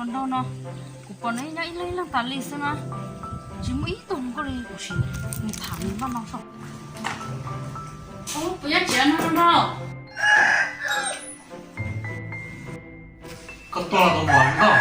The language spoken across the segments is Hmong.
Nraug no, kuv pom nws nyob ib leeg ib leeg tas li xwb na, tsis muaj ib tug hluas nkauj li, kuv sim mus tham nws npaj no saib. Puas nyob tsev no nraug? Koj tuaj los tus muam koj?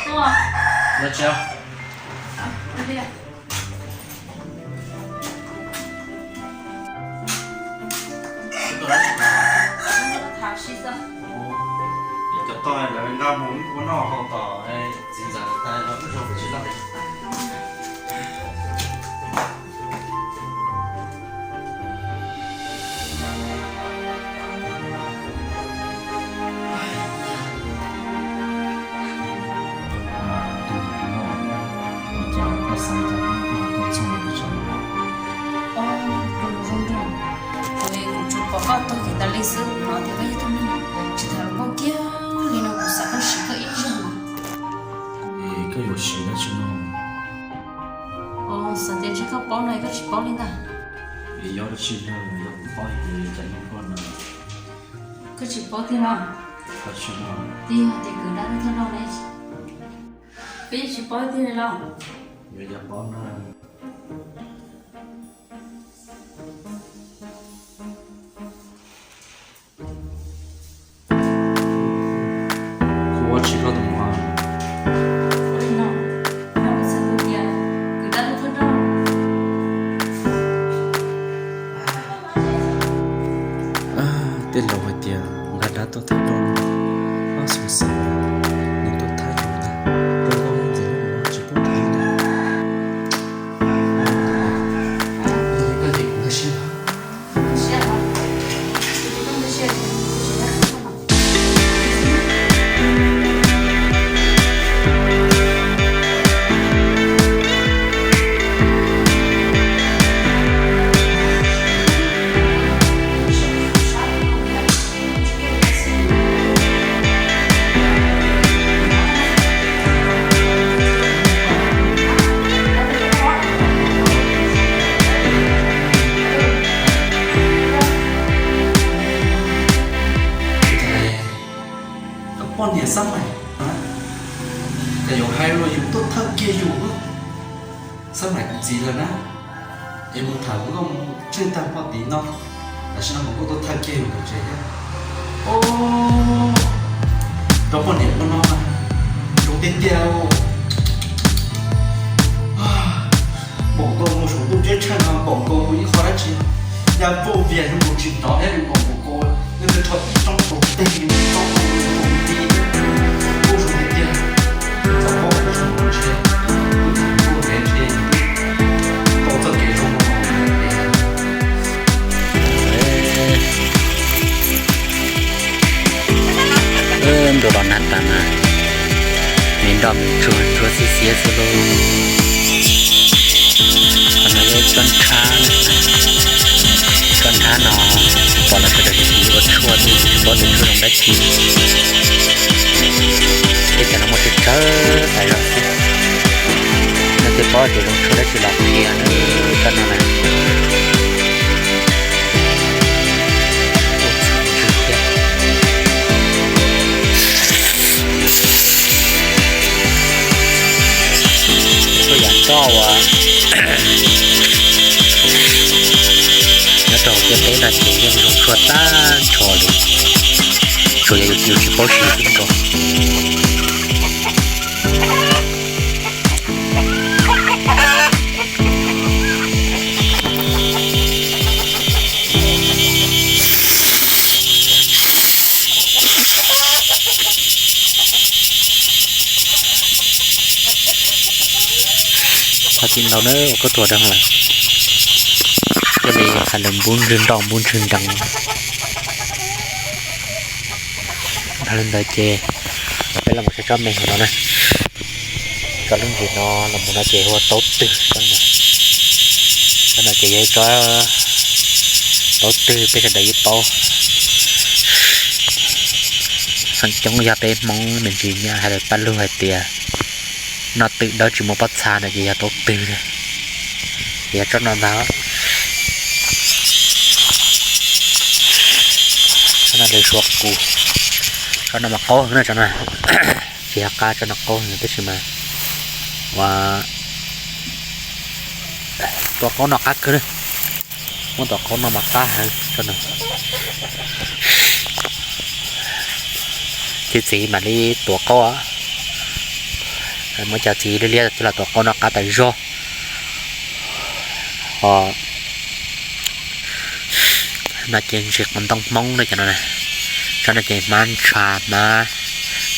Tuaj. Los tsev. Cov toj lawv nqa mus ua noj haus tom txiv ntxawm tas los wb zaum pem tsev lawm. Tus hluas nkauj, ua cas koj xav cas koj ho tuaj txog lub tsev no? Tus hluas nkauj, kuv tsuas pom koj tuag kiag tas li xwb, kuv hnov tias koj yog tus neeg tsis tham hluas nkauj kiag li no, kuv xav tuaj sim koj ib zaug no. Es koj yuav sim dab tsi no? Xav tias ntshe koj paub no es koj tsis paub li ntag. Es yog dab tsi yog kuv paub es cas neeg koj no? Koj tsis paub tiag los? Koj tsis paub tiag tias kwv dab lub thawj roj ne? Peb yeej tsis paub tiag li los? Yuav yog paub na. Kuv ua tsis koj tus muam. Tej laus hais tias nqa dab tuaj thawj roj, ob xyoo xaus nws tuaj thawj roj ntag, zoo nkauj ntxim hlub tsis pub ntag. Koj ces kuv ntag siab. Koj poj niam Xab Maim, cas yuav hais los yus tuaj thawj kiag yus. Xab Maim kuv txiv lawm na, es mus tham hluas nkauj mus tsheej tag poj tid no, tam sim no hluas nkauj tuaj thawj kiag yus tom tsev thiab. Rau poj niam ua no mas zoo tiag tiag. Npaum nkaus mus saum ntuj ceeb tsheej no, npaum nkaus mus ib qho dab tsi, ya vauj vias zoo nkaus tsis hnov thiab, zoo nkaus npaum nkaus nws rho ib roob saum teg, ib roob saum ti, kuj zoo tiag tiag. Txawm paub tias zoo nkaus ntshe, kuj tsis kuj ntev ntshe, tau txoj kev zoo no. Ntuj los nag tas mas me nroj me tsuag ntsuab xiab xiab xwb lauj. Qhov no yog ib tsob nthab, tsob nthab no pom los sawv daws tsis ua tshuaj thiab tsis paub tias tshuaj zoo dab tsi. Teb chaws no muaj tsawg tsawg tas zog xwb, nej thiaj paub tias zoo tshuaj dab tsi los qhia tsob no na. Tshuaj yam toj uas nyob rau hauv ntiaj teb no ces yeej zoo tshuaj tag nrho li, tsuas yog yus tsis paub siv xwb nkaus. Qhov tsis ntau na uas koj tuaj dab lawm, thiaj li hais lus npub ntswg nroj npub ntswg nrees. Dhau li ntawd ces peb los mus saib tsob me hauv no na. Tsob lub ntsis no los mus no ces hu ua taub twg no. Tsob no ces yog ib tsob taub twg peb sawv daws yeej paub. Feem coob yog peb Hmoob me ntsis nyiam hais lus paj lug hais tias noj twm dawb tsis muaj pob txha no ces yog taub twg na. Ces yog tsob no ntag. Tsob no lawv suav qus, tsob no mas qaub heev na tsob no. Tsis yog qab tsob no qaub heev tab sis mas ua tua qaub no qab kawg na. Muab tua qaub no mas qab heev tsob no. Txiv txiv mam li tua qaub, muab cov txiv liab liab coj los tua qaub no qab tas zog. Ho no ces ntsis qos ntoo Hmoob na cov no. Tsob no ces hmab ntsha hmab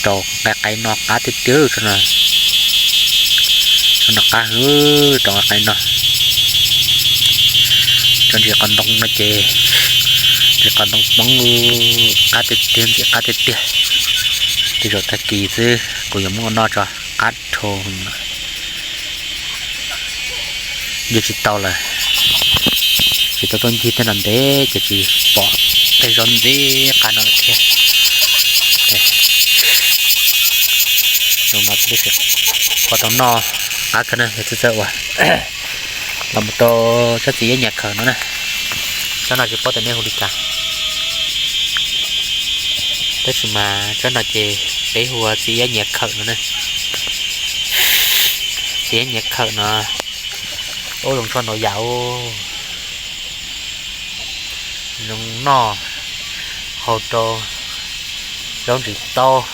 rau nqaij qaib noj qab tiag tiag tsob no. Tsob no qab heev rau nqaij qaib noj. Tsob ntsis qos ntoo no ces ntsis qos ntoo Hmoob qab tiag tiag ntxim qab tiag tiag. Tej zaum tag kis xwb kuv yuav muab ua noj tso, qab dhau. Ncig tsis tau lawm, tsis tau tuaj ncig tej no ntev ces tsis pom tej zaub ntxim qab no lawm thiab. Zoo no thiaj li tsis pom tau noj qab kawg na yog txawj txawj ua. Los mus rau tsob txiv iab nyias khawm no na. Tsob no tsis paub tias nej hu li cas, tab sis mas tsob no ces peb hu ua txiv iab nyias khawm no na. Txiv iab nyias khawm no ua zoo tshuaj ntau yam, zoo noj, hau rau zaub ntsis taub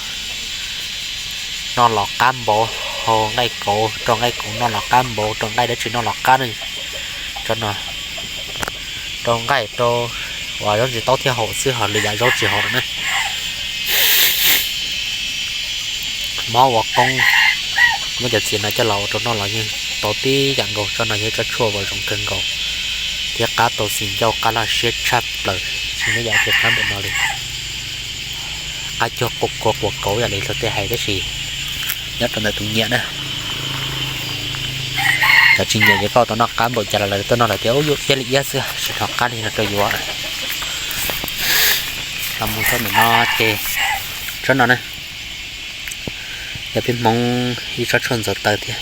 noj los qab npaum, hau nqaij kauv rau nqaij kauv noj los qab npaum, rau nqaij dab tsi noj los qab na. Tsob no rau nqaij rau uas zaub ntsis taub thiaj haum xwb, ho lwm yam zaub tsis haum na. Mob ua qoob, muab cov txiv no coj los ua rau noj los yeej tau tib yam nkaus. Tsob no yog ib tsob tshuaj uas zoo kawg nkaus thiab qab tau xis ncauj qab laj siab tshaj plaws, tsis muaj yam twg qab npaum no li. Qab cuag quas kauv yam li luag tej hais tab sis nyob rau ntawm tus nyiam na. Cov tsis nyiam ces koj tau noj qab npaum cas los lawv tuaj noj lawv tias ub yuav iab li iab xwb tsis hnov qab li no rau yuav. Los mus tsob ntawm no ces tsob no na yog peb Hmoob ib tsob tshuaj ntxuav taw thiab.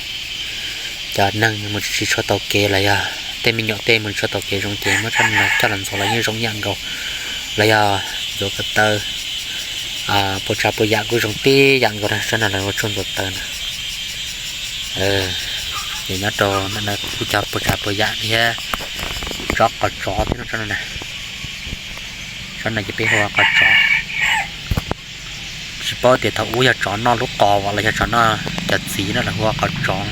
Cov neeg mus tsis tsis tshua tau kev los yog tej me nyuam tej mus tsis tshua tau kev zoo ces muab tsob no coj los ntxuav los yeej zoo ib yam nkaus. Los yog ntxuav ko taw, puas tsav puas yam kuj zoo tib yam nkaus na. Tsob no lawv ua tshuaj ntxuav taw na. Ces nyob rau ntawm no kuj cog puas tsav puas yam thiab tsob qos tsov thiab no tsob no na. Tsob no ces peb hu ua qos tsov. Tsis paub tias thaum ub yog tsov noj lub qos los yog tsov noj cov txiv no lawv hu ua qos tsov.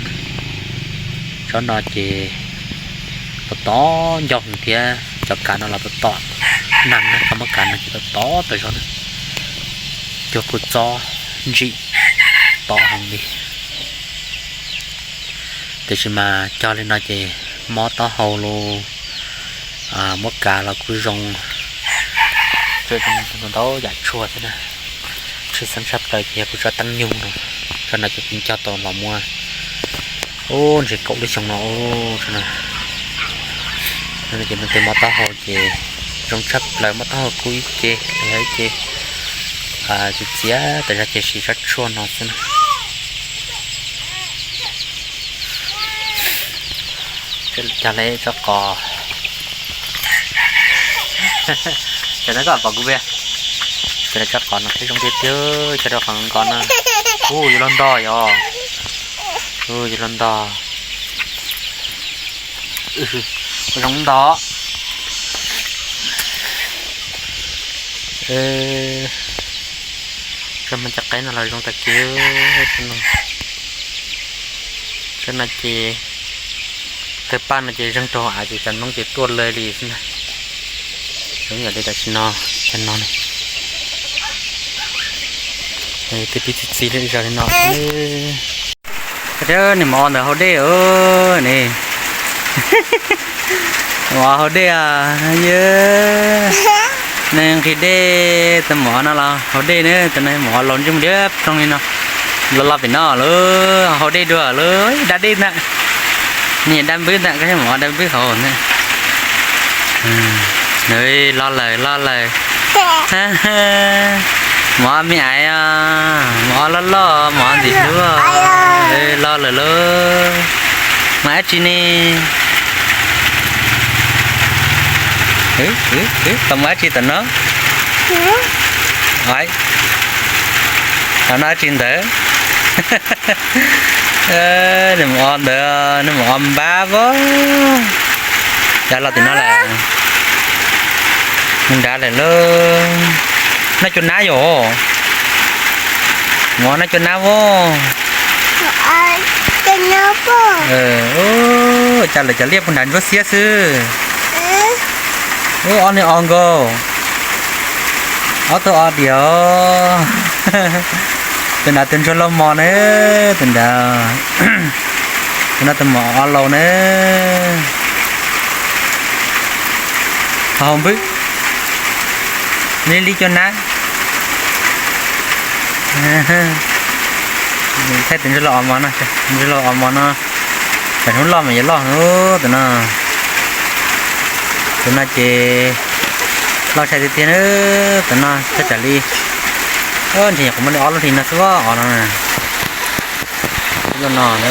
Tsob no ces tom tom ncauj heev thiab cov kav no los tom tom neeg na, koj muab kav neeg ces tom tom tas zog na. Cuag kua txob ntsim tom heev li. Tiam sis mas cog li no ces mob taub hau los muab kav los kuj zoo, zoo ntau yam tshuaj thiab na. Tshwj xeeb tshaj plaws ces yog kuv tsob teeb nyug no, tsob no ces kuv cog tau los muaj ub ntshe kaum lub xyoo no. Ces no ces mob taub hau ces zoo tshaj plaws, mob taub hau kuj ib ce, yog ib ce txiav txiav tas zog ces siv tsob tshuaj no xwb na. Cog li tsob qos, cov no koj pom kuv pia, cog li tsob qos no thiab zoo tiag tiag, cog rau qhov nkaus no. Ub, yuav luag ntog yog, ub, yuav luag ntog. Ua zoo ntog. Tsob no cov qeb no los zoo tag kev. Tsob no ces tawg paj no ces zeeg rau hauv av ces cov noob ces tuaj lawg li xwb na. Zoo yam li tam sim no, cov no na. Twb pib txi txiv li zog li no. Thiab nws mus o ntawm hauv dej ne, mus o hauv dej, yog nws nqhis dej, tus mus o no los hauv dej na, tus no mus o laus ntsej muag liab ploog li no, los los pem no lawm, hauv dej dua lawm, da dej ntag, nyiam da npwb ntag, koj mus o da npwb hauv ntag. Los lawm, los lawm. Mus o me aiv, mus o loj loj, mus o ntxim hlub. Los lawm lauj. Mus dab tsi ne? Tau mus dab tsi tam no? Tam no dab tsi ntawd? Nws mus o ntawd, nws mus o npab as. Cas los tim no lawm? Mus nrad lawm lauj. Noj cua nab yom? Mus noj cua nab as. Cas lawv cov liaj puag nrad ntsuab xiab xwb. Ub, ob niag o nkaus. Ob tug o diam. Tus nrad tus ntsuag lauj mos na, tus nrad. Tus no tus mos o laus na. Ho hau npwb. Li li cua nab. Thaij tus ntsuag lauj o mos no, ntsuag lauj o mos no. Tsam hnub loj mas yuav loj tus no. Tus no ces loj tshaj tiag tiag na. Tus no thaj tsam li, ntshe nyuam qhuav muaj li ob lub hlis no xwb os, o no. Ib lub no na.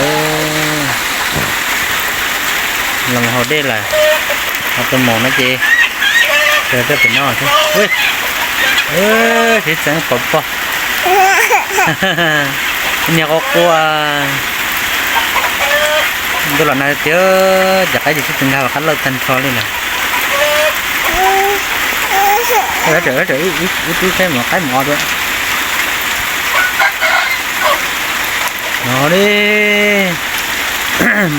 Los mus haus dej lawm. Ho tus maum no ces, tus pem no, siv txeev pom pog. Niag qua qua. Ntuj los nag tiag, cov qaib ces sib tw nkag qab lawj tag nrho li lawm. Ib tug saib mus qaib mus o dua. No li,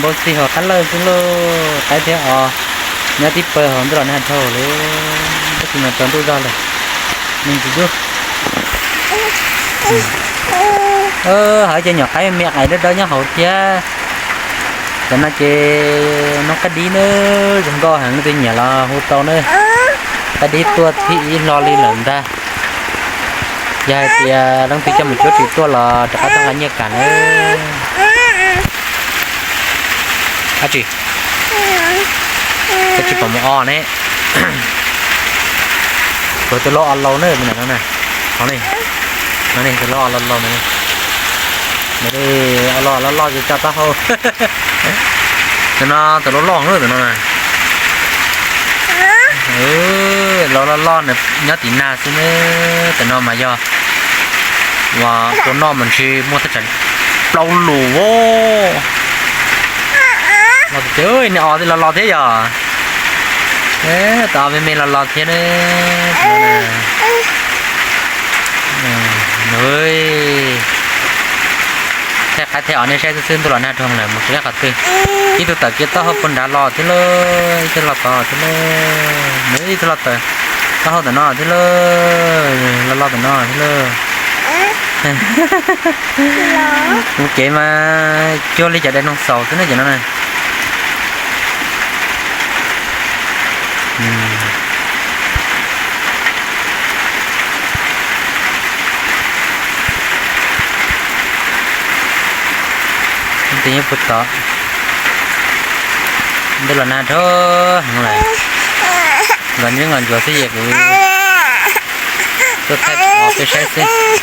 npau xi hauv qab lawj xwb lauj, qaib thiab os. Nyob tib pawg hauv ntuj los nag dhau lawm, tab sis mas tsaus ntuj zog lawm. Me ntsis dub. Hauv cov nyuam qaib me qais dawb dawb nyob hauv thiab. Cov no ces noob qaib dib na, zoo nkauj heev, leej twg nyiam los hu tau na. Qaib dib tuaj thib ib hlo li lawm ntag. Yog hais tias leej twg coj mus cuab tsis tuaj los rov qab tuaj nqa nyiaj kam na. Ab tsi, koj tsis pom mus o ne. Kuv tus loj o laus na, no ne, no ne, tus loj o laus laus na. O loj loj loj tso taub hau. Tus no tus loj loj na, tus no na. Loj loj loj nyob tim nag xwb ne. Tus no mas yog uas tua noj mas ntshe muaj thaj tsam plaub lus. Los tias, niag o los los thiab yog. Tau me me los los thiab ne. Thaij qaib thaij os nej saib xwb xwb, ntuj los nag dhau lawm, mus tsis dab qhov twg. Ib tug tawm kiag taub hau puag nrad los thiab lauj, ib tug los tod thiab lauj, ib tug los tawm taub hau ntawm no thiab lauj, los los ntawm no thiab lauj. Ua kev mas cuag li cov dinosaur xwb ne cov no na. Tus nyob puag tod, ntuj los nag dhau heev lawm, nkos ntsuab nkos ntsuav xwb ces kuv tuaj thaij os peb saib xwb.